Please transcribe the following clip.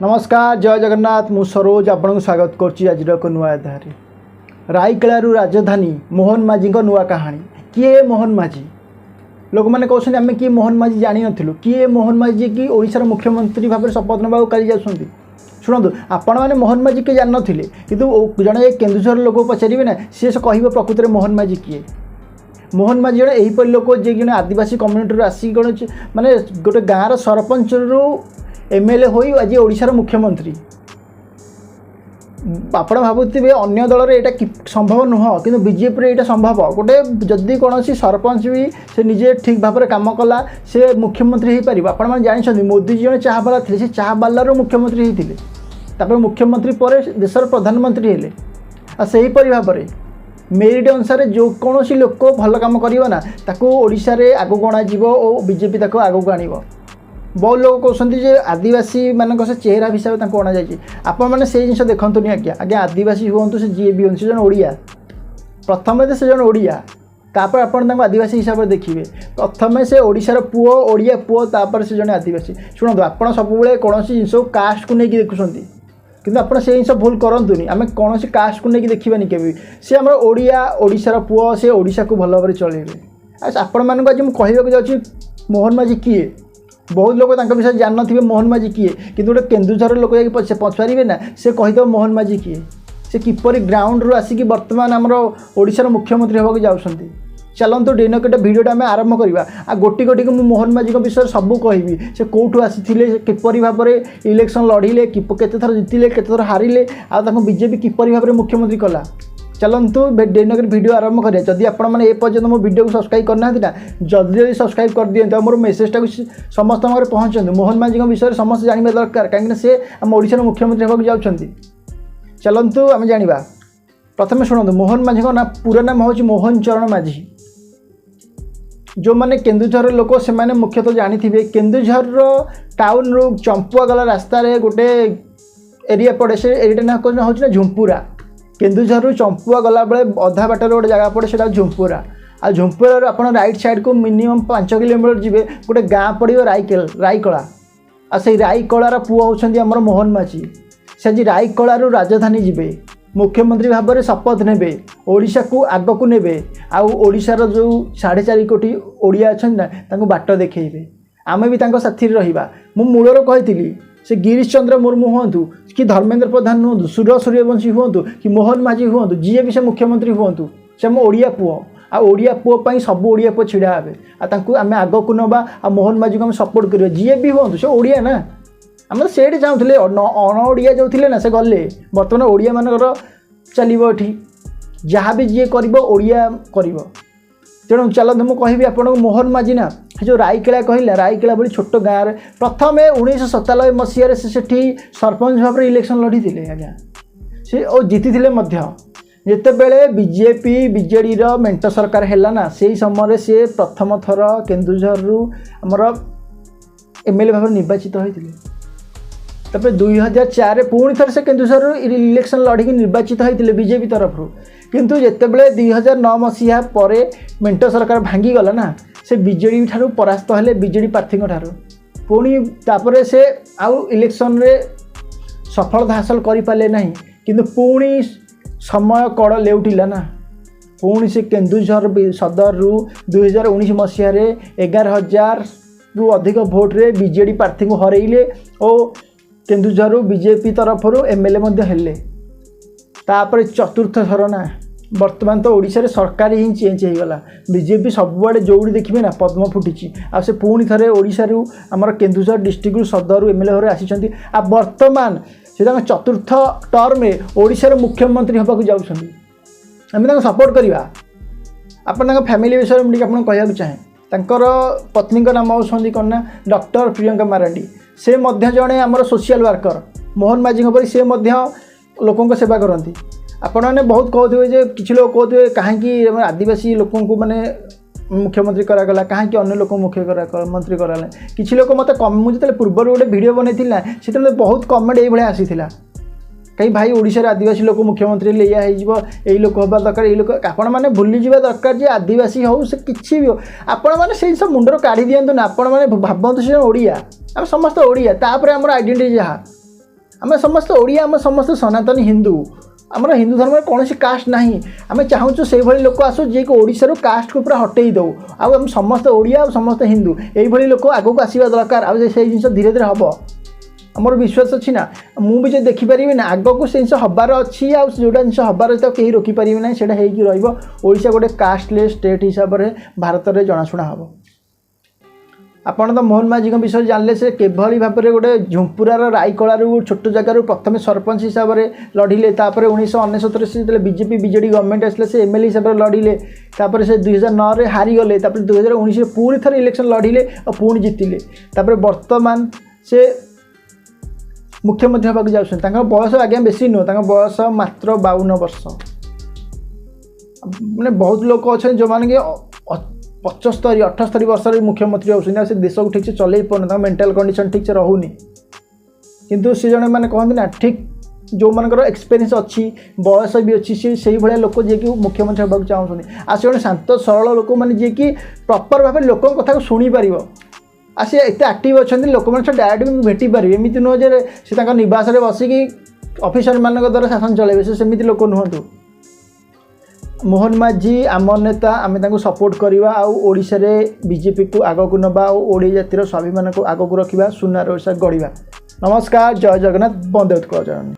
ନମସ୍କାର, ଜୟ ଜଗନ୍ନାଥ। ମୁଁ ସରୋଜ, ଆପଣଙ୍କୁ ସ୍ୱାଗତ କରୁଛି ଆଜିର ଏକ ନୂଆ ଅଧ୍ୟାୟରେ। ରାଇକେଲାରୁ ରାଜଧାନୀ, ମୋହନ ମାଝୀଙ୍କ ନୂଆ କାହାଣୀ। କିଏ ମୋହନ ମାଝୀ? ଲୋକମାନେ କହୁଛନ୍ତି, ଆମେ କିଏ ମୋହନ ମାଝୀ ଜାଣିନଥିଲୁ। କିଏ ମୋହନ ମାଝୀ କି ଓଡ଼ିଶାର ମୁଖ୍ୟମନ୍ତ୍ରୀ ଭାବରେ ଶପଥ ନେବାକୁ କାଲି ଯାଉଛନ୍ତି? ଶୁଣନ୍ତୁ, ଆପଣମାନେ ମୋହନ ମାଝୀ କିଏ ଜାଣିନଥିଲେ, କିନ୍ତୁ ଜଣେ କେନ୍ଦୁଝର ଲୋକ ପଚାରିବେ ନା, ସିଏ ସେ କହିବ ପ୍ରକୃତରେ ମୋହନ ମାଝୀ କିଏ। ମୋହନ ମାଝୀ ଜଣେ ଏହିପରି ଲୋକ, ଯିଏ ଜଣେ ଆଦିବାସୀ କମ୍ୟୁନିଟିରୁ ଆସିକି କ'ଣ ମାନେ ଗୋଟେ ଗାଁର ସରପଞ୍ଚରୁ ଏମଏଲଏ ହୋଇ ଆଜି ଓଡ଼ିଶାର ମୁଖ୍ୟମନ୍ତ୍ରୀ। ଆପଣ ଭାବୁଥିବେ ଅନ୍ୟ ଦଳରେ ଏଇଟା କି ସମ୍ଭବ ନୁହଁ, କିନ୍ତୁ ବିଜେପିରେ ଏଇଟା ସମ୍ଭବ। ଗୋଟେ ଯଦି କୌଣସି ସରପଞ୍ଚ ବି ସେ ନିଜେ ଠିକ୍ ଭାବରେ କାମ କଲା, ସେ ମୁଖ୍ୟମନ୍ତ୍ରୀ ହେଇପାରିବ। ଆପଣମାନେ ଜାଣିଛନ୍ତି, ମୋଦିଜୀ ଜଣେ ଚାହାବାଲା ଥିଲେ। ସେ ଚାହାବାଲାରୁ ମୁଖ୍ୟମନ୍ତ୍ରୀ ହେଇଥିଲେ, ତାପରେ ମୁଖ୍ୟମନ୍ତ୍ରୀ ପରେ ଦେଶର ପ୍ରଧାନମନ୍ତ୍ରୀ ହେଲେ। ଆଉ ସେହିପରି ଭାବରେ ମେରିଟ୍ ଅନୁସାରେ ଯେଉଁ କୌଣସି ଲୋକ ଭଲ କାମ କରିବ ନା, ତାକୁ ଓଡ଼ିଶାରେ ଆଗକୁ ଅଣାଯିବ ଓ ବିଜେପି ତାକୁ ଆଗକୁ ଆଣିବ। ବହୁତ ଲୋକ କହୁଛନ୍ତି ଯେ ଆଦିବାସୀମାନଙ୍କ ସେ ଚେହେରା ହିସାବରେ ତାଙ୍କୁ ଅଣାଯାଇଛି। ଆପଣମାନେ ସେଇ ଜିନିଷ ଦେଖନ୍ତୁନି ଆଜ୍ଞା। ଆଜ୍ଞା, ଆଦିବାସୀ ହୁଅନ୍ତୁ, ସେ ଯିଏ ବି ହୁଅନ୍ତୁ, ସେ ଜଣେ ଓଡ଼ିଆ। ପ୍ରଥମେ ତ ସେ ଜଣେ ଓଡ଼ିଆ, ତାପରେ ଆପଣ ତାଙ୍କୁ ଆଦିବାସୀ ହିସାବରେ ଦେଖିବେ। ପ୍ରଥମେ ସେ ଓଡ଼ିଶାର ପୁଅ, ଓଡ଼ିଆ ପୁଅ, ତାପରେ ସେ ଜଣେ ଆଦିବାସୀ। ଶୁଣନ୍ତୁ, ଆପଣ ସବୁବେଳେ କୌଣସି ଜିନିଷକୁ କାଷ୍ଟକୁ ନେଇକି ଦେଖୁଛନ୍ତି, କିନ୍ତୁ ଆପଣ ସେ ଜିନିଷ ଭୁଲ କରନ୍ତୁନି। ଆମେ କୌଣସି କାଷ୍ଟକୁ ନେଇକି ଦେଖିବାନି କେବେ ବି। ସେ ଆମର ଓଡ଼ିଆ, ଓଡ଼ିଶାର ପୁଅ, ସେ ଓଡ଼ିଶାକୁ ଭଲ ଭାବରେ ଚଳେଇବେ। ଆଉ ଆପଣମାନଙ୍କୁ ଆଜି ମୁଁ କହିବାକୁ ଯାଉଛି ମୋହନ ମାଝୀ କିଏ। ବହୁତ ଲୋକ ତାଙ୍କ ବିଷୟରେ ଜାଣିନଥିବେ ମୋହନ ମାଝୀ କିଏ, କିନ୍ତୁ ଗୋଟେ କେନ୍ଦୁଝର ଲୋକ ଯାଇକି ପଚାରିବେ ନା, ସେ କହିଦେବ ମୋହନ ମାଝୀ କିଏ, ସେ କିପରି ଗ୍ରାଉଣ୍ଡରୁ ଆସିକି ବର୍ତ୍ତମାନ ଆମର ଓଡ଼ିଶାର ମୁଖ୍ୟମନ୍ତ୍ରୀ ହେବାକୁ ଯାଉଛନ୍ତି। ଚାଲନ୍ତୁ, ଡେନକେଟ ଭିଡ଼ିଓଟା ଆମେ ଆରମ୍ଭ କରିବା। ଆଉ ଗୋଟି ଗୋଟିକୁ ମୁଁ ମୋହନ ମାଝୀଙ୍କ ବିଷୟରେ ସବୁ କହିବି। ସେ କେଉଁଠୁ ଆସିଥିଲେ, ସେ କିପରି ଭାବରେ ଇଲେକ୍ସନ୍ ଲଢ଼ିଲେ, କେତେ ଥର ଜିତିଲେ, କେତେ ଥର ହାରିଲେ, ଆଉ ତାଙ୍କୁ ବିଜେପି କିପରି ଭାବରେ ମୁଖ୍ୟମନ୍ତ୍ରୀ କଲା। ଚାଲନ୍ତୁ, ଡେନକେଟ ଭିଡ଼ିଓ ଆରମ୍ଭ କରିବା। ଯଦି ଆପଣମାନେ ଏ ପର୍ଯ୍ୟନ୍ତ ମୋ ଭିଡ଼ିଓକୁ ସବସ୍କ୍ରାଇବ୍ କରିନାହାନ୍ତି ନା, ଜଲ୍ଦି ଜଲ୍ଦି ସବସ୍କ୍ରାଇବ୍ କରିଦିଅନ୍ତୁ ଆଉ ମୋର ମେସେଜଟାକୁ ସମସ୍ତଙ୍କ ଘରେ ପହଞ୍ଚନ୍ତୁ। ମୋହନ ମାଝୀଙ୍କ ବିଷୟରେ ସମସ୍ତେ ଜାଣିବା ଦରକାର, କାହିଁକିନା ସେ ଆମ ଓଡ଼ିଶାର ମୁଖ୍ୟମନ୍ତ୍ରୀ ହେବାକୁ ଯାଉଛନ୍ତି। ଚାଲନ୍ତୁ, ଆମେ ଜାଣିବା। ପ୍ରଥମେ ଶୁଣନ୍ତୁ, ମୋହନ ମାଝୀଙ୍କ ନାଁ, ପୁରା ନାମ ହେଉଛି ମୋହନ ଚରଣ ମାଝୀ। ଯେଉଁମାନେ କେନ୍ଦୁଝରର ଲୋକ, ସେମାନେ ମୁଖ୍ୟତଃ ଜାଣିଥିବେ, କେନ୍ଦୁଝରର ଟାଉନରୁ ଚମ୍ପୁଆ ଗଲା ରାସ୍ତାରେ ଗୋଟେ ଏରିଆ ପଡ଼େ। ସେ ଏରିଆଟା ନାଁ କ'ଣ ହେଉଛି ନା ଝୁମ୍ପୁରା। କେନ୍ଦୁଝରରୁ ଚମ୍ପୁଆ ଗଲାବେଳେ ଅଧା ବାଟରେ ଗୋଟେ ଜାଗା ପଡ଼େ, ସେଇଟା ଝୁମ୍ପୁରା। ଆଉ ଝୁମ୍ପୁରାରୁ ଆପଣ ରାଇଟ୍ ସାଇଡ଼୍କୁ ମିନିମମ୍ 5 କିଲୋମିଟର ଯିବେ, ଗୋଟେ ଗାଁ ପଡ଼ିବ ରାଇକଳା। ଆଉ ସେଇ ରାଇକଳାର ପୁଅ ହେଉଛନ୍ତି ଆମର ମୋହନ ମାଝୀ। ସେ ଆଜି ରାଇକଳାରୁ ରାଜଧାନୀ ଯିବେ, ମୁଖ୍ୟମନ୍ତ୍ରୀ ଭାବରେ ଶପଥ ନେବେ, ଓଡ଼ିଶାକୁ ଆଗକୁ ନେବେ ଆଉ ଓଡ଼ିଶାର ଯେଉଁ 4.5 କୋଟି ଓଡ଼ିଆ ଅଛନ୍ତି ନା, ତାଙ୍କୁ ବାଟ ଦେଖେଇବେ। ଆମେ ବି ତାଙ୍କ ସାଥିରେ ରହିବା। ମୁଁ ମୂଳରୁ କହିଥିଲି, ସେ ଗିରିଶ ଚନ୍ଦ୍ର ମୁର୍ମୁ ହୁଅନ୍ତୁ କି ଧର୍ମେନ୍ଦ୍ର ପ୍ରଧାନ ହୁଅନ୍ତୁ, ସୁର ସୂର୍ଯ୍ୟବଂଶୀ ହୁଅନ୍ତୁ କି ମୋହନ ମାଝୀ ହୁଅନ୍ତୁ, ଯିଏ ବି ସେ ମୁଖ୍ୟମନ୍ତ୍ରୀ ହୁଅନ୍ତୁ, ସେ ଆମ ଓଡ଼ିଆ ପୁଅ। ଆଉ ଓଡ଼ିଆ ପୁଅ ପାଇଁ ସବୁ ଓଡ଼ିଆ ପୁଅ ଛିଡ଼ା ହେବେ ଆଉ ତାଙ୍କୁ ଆମେ ଆଗକୁ ନେବା ଆଉ ମୋହନ ମାଝୀକୁ ଆମେ ସପୋର୍ଟ କରିବା। ଯିଏ ବି ହୁଅନ୍ତୁ, ସେ ଓଡ଼ିଆ ନା। ଆମେ ତ ସେଇଠି ଚାହୁଁଥିଲେ। ଅଣ ଓଡ଼ିଆ ଯେଉଁ ଥିଲେ ନା, ସେ ଗଲେ। ବର୍ତ୍ତମାନ ଓଡ଼ିଆମାନଙ୍କର ଚାଲିବ ଏଠି। ଯାହା ବି ଯିଏ କରିବ, ଓଡ଼ିଆ କରିବ। ତେଣୁ ଚାଲନ୍ତୁ, ମୁଁ କହିବି ଆପଣଙ୍କୁ ମୋହନ ମାଝୀ ନା, ସେ ଯେଉଁ ରାଇକେଲା କହିଲା, ରାଇକେଲା ଭଳି ଛୋଟ ଗାଁରେ ପ୍ରଥମେ 1997 ମସିହାରେ ସେ ସେଠି ସରପଞ୍ଚ ଭାବରେ ଇଲେକ୍ସନ୍ ଲଢ଼ିଥିଲେ ଆଜ୍ଞା ସେ, ଓ ଜିତିଥିଲେ ମଧ୍ୟ। ଯେତେବେଳେ ବିଜେପି ବିଜେଡ଼ିର ମେଣ୍ଟ ସରକାର ହେଲା ନା, ସେଇ ସମୟରେ ସେ ପ୍ରଥମ ଥର କେନ୍ଦୁଝରରୁ ଆମର ଏମଏଲଏ ଭାବରେ ନିର୍ବାଚିତ ହୋଇଥିଲେ। ତାପରେ 2004ରେ ପୁଣି ଥରେ ସେ କେନ୍ଦୁଝରରୁ ଇଲେକ୍ସନ୍ ଲଢ଼ିକି ନିର୍ବାଚିତ ହୋଇଥିଲେ ବିଜେପି ତରଫରୁ। କିନ୍ତୁ ଯେତେବେଳେ 2009 ମସିହା ପରେ ମେଣ୍ଟ ସରକାର ଭାଙ୍ଗିଗଲା ନା, ସେ ବିଜେଡ଼ି ଠାରୁ ପରାସ୍ତ ହେଲେ, ବିଜେଡ଼ି ପ୍ରାର୍ଥୀଙ୍କ ଠାରୁ। ପୁଣି ତାପରେ ସେ ଆଉ ଇଲେକ୍ସନରେ ସଫଳତା ହାସଲ କରିପାରିଲେ ନାହିଁ। କିନ୍ତୁ ପୁଣି ସମୟ କଡ଼ ଲେଉଟିଲା ନା, ପୁଣି ସେ କେନ୍ଦୁଝର ସଦରରୁ 2019 ମସିହାରେ 11,000ରୁ ଅଧିକ ଭୋଟରେ ବିଜେଡ଼ି ପ୍ରାର୍ଥୀଙ୍କୁ ହରେଇଲେ ଓ କେନ୍ଦୁଝରରୁ ବିଜେପି ତରଫରୁ ଏମଏଲଏ ମଧ୍ୟ ହେଲେ। ତାପରେ ଚତୁର୍ଥ ଥର ନା, ବର୍ତ୍ତମାନ ତ ଓଡ଼ିଶାରେ ସରକାର ହିଁ ଚେଞ୍ଜ ହେଇଗଲା। ବିଜେପି ସବୁଆଡ଼େ ଯେଉଁଠି ଦେଖିବେ ନା, ପଦ୍ମ ଫୁଟିଛି। ଆଉ ସେ ପୁଣି ଥରେ ଓଡ଼ିଶାରୁ ଆମର କେନ୍ଦୁଝର ଡିଷ୍ଟ୍ରିକ୍ଟରୁ ସଦରରୁ ଏମଏଲଏ ଭାବରେ ଆସିଛନ୍ତି। ଆଉ ବର୍ତ୍ତମାନ ସେ ତାଙ୍କ ଚତୁର୍ଥ ଟର୍ମରେ ଓଡ଼ିଶାର ମୁଖ୍ୟମନ୍ତ୍ରୀ ହେବାକୁ ଯାଉଛନ୍ତି। ଆମେ ତାଙ୍କୁ ସପୋର୍ଟ କରିବା। ଆପଣ ତାଙ୍କ ଫ୍ୟାମିଲି ବିଷୟରେ ମୁଁ ଟିକେ ଆପଣଙ୍କୁ କହିବାକୁ ଚାହେଁ। ତାଙ୍କର ପତ୍ନୀଙ୍କ ନାମ ହେଉଛନ୍ତି କ'ଣ ନା ଡକ୍ଟର ପ୍ରିୟଙ୍କା ମାରାଣ୍ଡି। ସେ ମଧ୍ୟ ଜଣେ ଆମର ସୋସିଆଲ ୱାର୍କର। ମୋହନ ମାଝୀଙ୍କ ପରି ସେ ମଧ୍ୟ ଲୋକଙ୍କ ସେବା କରନ୍ତି। ଆପଣମାନେ ବହୁତ କହୁଥିବେ ଯେ, କିଛି ଲୋକ କହୁଥିବେ, କାହିଁକି ଆମର ଆଦିବାସୀ ଲୋକଙ୍କୁ ମାନେ ମୁଖ୍ୟମନ୍ତ୍ରୀ କରାଗଲା, କାହିଁକି ଅନ୍ୟ ଲୋକଙ୍କୁ ମନ୍ତ୍ରୀ କରାଗଲା? କିଛି ଲୋକ ମୋତେ କମ୍, ମୁଁ ଯେତେବେଳେ ପୂର୍ବରୁ ଗୋଟେ ଭିଡ଼ିଓ ବନେଇଥିଲି ନା, ସେତେବେଳେ ବହୁତ କମେଣ୍ଟ ଏଇଭଳିଆ ଆସିଥିଲା, କାହିଁ ଭାଇ ଓଡ଼ିଶାରେ ଆଦିବାସୀ ଲୋକ ମୁଖ୍ୟମନ୍ତ୍ରୀ ହେଲେ ଏଇଆ ହେଇଯିବ, ଏଇ ଲୋକ ହେବା ଦରକାର, ଏଇ ଲୋକ। ଆପଣମାନେ ଭୁଲିଯିବା ଦରକାର ଯେ ଆଦିବାସୀ ହଉ, ସେ କିଛି ବି ହଉ, ଆପଣମାନେ ସେଇ ଜିନିଷ ମୁଣ୍ଡରୁ କାଢ଼ି ଦିଅନ୍ତୁ ନା। ଆପଣମାନେ ଭାବନ୍ତୁ ସେ ଓଡ଼ିଆ, ଆମେ ସମସ୍ତେ ଓଡ଼ିଆ, ତାପରେ ଆମର ଆଇଡେଣ୍ଟିଟି ଯାହା। ଆମେ ସମସ୍ତେ ଓଡ଼ିଆ, ଆମେ ସମସ୍ତେ ସନାତନୀ ହିନ୍ଦୁ। ଆମର ହିନ୍ଦୁ ଧର୍ମରେ କୌଣସି କାଷ୍ଟ ନାହିଁ। ଆମେ ଚାହୁଁଛୁ ସେଇଭଳି ଲୋକ ଆସୁ ଯିଏକି ଓଡ଼ିଶାରୁ କାଷ୍ଟକୁ ପୁରା ହଟେଇ ଦେଉ, ଆଉ ଆମେ ସମସ୍ତେ ଓଡ଼ିଆ ଆଉ ସମସ୍ତେ ହିନ୍ଦୁ। ଏଇଭଳି ଲୋକ ଆଗକୁ ଆସିବା ଦରକାର। ଆଉ ସେଇ ଜିନିଷ ଧୀରେ ଧୀରେ ହେବ, ଆମର ବିଶ୍ୱାସ ଅଛି ନା। ମୁଁ ବି ଯଦି ଦେଖିପାରିବି ନା, ଆଗକୁ ସେ ଜିନିଷ ହେବାର ଅଛି। ଆଉ ଯେଉଁଟା ଜିନିଷ ହେବାର ଅଛି, ତାକୁ କେହି ରୋକିପାରିବେ ନାହିଁ, ସେଇଟା ହେଇକି ରହିବ। ଓଡ଼ିଶା ଗୋଟେ କାଷ୍ଟଲେସ୍ ଷ୍ଟେଟ୍ ହିସାବରେ ଭାରତରେ ଜଣାଶୁଣା ହେବ। ଆପଣ ତ ମୋହନ ମାଝୀଙ୍କ ବିଷୟରେ ଜାଣିଲେ, ସେ କିଭଳି ଭାବରେ ଗୋଟେ ଝୁମ୍ପୁରାର ରାଇକଳାରୁ, ଛୋଟ ଜାଗାରୁ ପ୍ରଥମେ ସରପଞ୍ଚ ହିସାବରେ ଲଢ଼ିଲେ। ତାପରେ 1999ରେ ସେ ଯେତେବେଳେ ବିଜେପି ବିଜେଡ଼ି ଗଭର୍ଣ୍ଣମେଣ୍ଟ ଆସିଲେ, ସେ ଏମ୍ଏଲ୍ଏ ହିସାବରେ ଲଢ଼ିଲେ। ତାପରେ ସେ 2009ରେ ହାରିଗଲେ। ତାପରେ 2019ରେ ପୁଣି ଥରେ ଇଲେକ୍ସନ୍ ଲଢ଼ିଲେ ଆଉ ପୁଣି ଜିତିଲେ। ତାପରେ ବର୍ତ୍ତମାନ ସେ ମୁଖ୍ୟମନ୍ତ୍ରୀ ହେବାକୁ ଯାଉଛନ୍ତି। ତାଙ୍କର ବୟସ ଆଜ୍ଞା ବେଶୀ ନୁହଁ, ତାଙ୍କ ବୟସ ମାତ୍ର 52 ବର୍ଷ। ମାନେ ବହୁତ ଲୋକ ଅଛନ୍ତି ଯେଉଁମାନେ କି 75 78 ବର୍ଷରେ ମୁଖ୍ୟମନ୍ତ୍ରୀ ହେଉଛନ୍ତି, ଆଉ ସେ ଦେଶକୁ ଠିକ୍ସେ ଚଲେଇ ପାରୁନି, ତାଙ୍କ ମେଣ୍ଟାଲ୍ କଣ୍ଡିସନ୍ ଠିକ୍ସେ ରହୁନି। କିନ୍ତୁ ସେ ଜଣେ, ମାନେ କହନ୍ତି ନା, ଠିକ୍ ଯେଉଁମାନଙ୍କର ଏକ୍ସପିରିଏନ୍ସ ଅଛି, ବୟସ ବି ଅଛି, ସେ ସେଇଭଳିଆ ଲୋକ ଯିଏକି ମୁଖ୍ୟମନ୍ତ୍ରୀ ହେବାକୁ ଚାହୁଁଛନ୍ତି। ଆଉ ସେ ଜଣେ ଶାନ୍ତ ସରଳ ଲୋକ, ମାନେ ଯିଏକି ପ୍ରପର୍ ଭାବେ ଲୋକଙ୍କ କଥାକୁ ଶୁଣିପାରିବ। ଆଉ ସେ ଏତେ ଆକ୍ଟିଭ୍ ଅଛନ୍ତି, ଲୋକମାନେ ସେ ଡାଇରେକ୍ଟ ବି ଭେଟି ପାରିବେ। ଏମିତି ନୁହଁ ଯେ ସେ ତାଙ୍କ ନିବାସରେ ବସିକି ଅଫିସରମାନଙ୍କ ଦ୍ୱାରା ଶାସନ ଚଳାଇବେ, ସେ ସେମିତି ଲୋକ ନୁହନ୍ତୁ। ମୋହନ ମାଝୀ ଆମ ନେତା, ଆମେ ତାଙ୍କୁ ସପୋର୍ଟ କରିବା ଆଉ ଓଡ଼ିଶାରେ ବିଜେପିକୁ ଆଗକୁ ନେବା ଆଉ ଓଡ଼ିଆ ଜାତିର ସ୍ୱାଭିମାନକୁ ଆଗକୁ ରଖିବା, ସୁନାର ଓଡ଼ିଶା ଗଢ଼ିବା। ନମସ୍କାର, ଜୟ ଜଗନ୍ନାଥ, ବନ୍ଦେ ଉତ୍କଳ ଜନନୀ।